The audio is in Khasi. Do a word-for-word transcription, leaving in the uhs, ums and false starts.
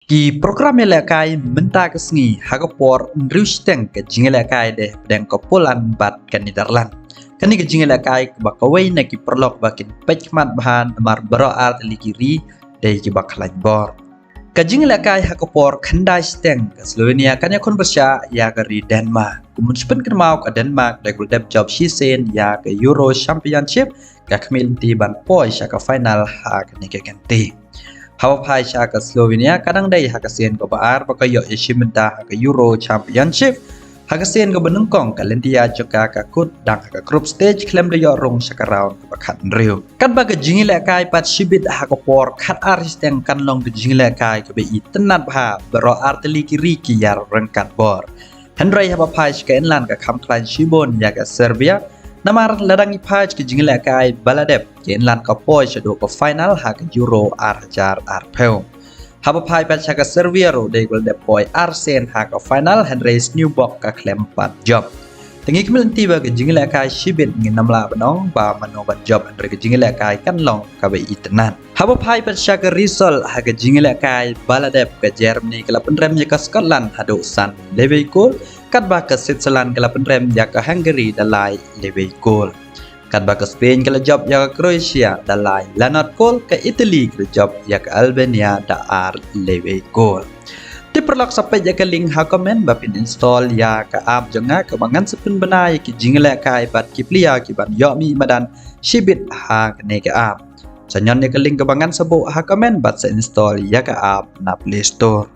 Ki program ïalehkai mynta ka sngi ha ka por hynriew shiteng ka jingïalehkai dei hapdeng ka Poland bad ka Netherlands. Kane ka jingïalehkai kaba kawei na ki paralok ba kin peit khmat bha namar baroh ar tylli ki ri dei kiba khlaiñ bor. Ka jingïalehkai ha ka por khyndai shiteng ka Slovenia kan ïakhun pyrshah ïa ka ri Denmark. Kumba shiphew kynmaw ka Denmark dei ka la dep jop shisien ïa ka Euro Championship, ka khmih lynti ban poi sha ka final ha kane ka kynti. Haba phai sha ka Slovenia ka dang dei ha ka sien kaba ar ba ka ïoh ïashim bynta ha ka Euro Championship. Ha ka sien kaba nyngkong ka lynti ïa jong ka ka kut dang ha ka group stage khlem da ïoh rung sha ka round kaba khathynriew. Katba ka jingïalehkai pat shibit ha ka por khatar shiteng kan long ka jingïalehkai kaba itynnad bha baroh ar tylli ki ri ki ïaryngkat bor. Hynrei haba phai sha ka England ka kham khlaiñ shibun ïa ka Serbia. Namar lada ngi phai sha ka jingïalehkai ba la dep, ka England ka poi shaduh ka final ha ka Euro ar hajar arphew. Haba phai pat sha ka Serbia ruh dei ka la dep poi ar sien ha ka final hynrei sniewbok ka khlem pat jop. Te ngi khmih lynti ba ka jingïalehkai shibit, ngin ym lah ban ong ba mano ban jop hynrei ka jingïalehkai kan long kaba itynnad. Haba phai pat sha ka result ha ka jingïalehkai ba la dep, ka Germany ka la pynrem ïa ka Scotland haduh san lewei kol, katba ka Switzerland ka la pynrem ïa ka Hungary da lai lewei kol. Katba ka Spain ka la jop ïa ka Croatia da lai la nod kol, ka Italy ka la jop ïa ka Albania da ar lewei kol. Te paralok sa peit ïa ka link ha comment ba phin install ïa ka app jong nga kaba ngan sa pynbna ïa ki jingïalehkai bad ki player kiban ïoh mih madan shibit ha kane ka app. Sa ñion ïa ka link kaba ngan sa buh ha comment bad sa install ïa ka app na Play Store.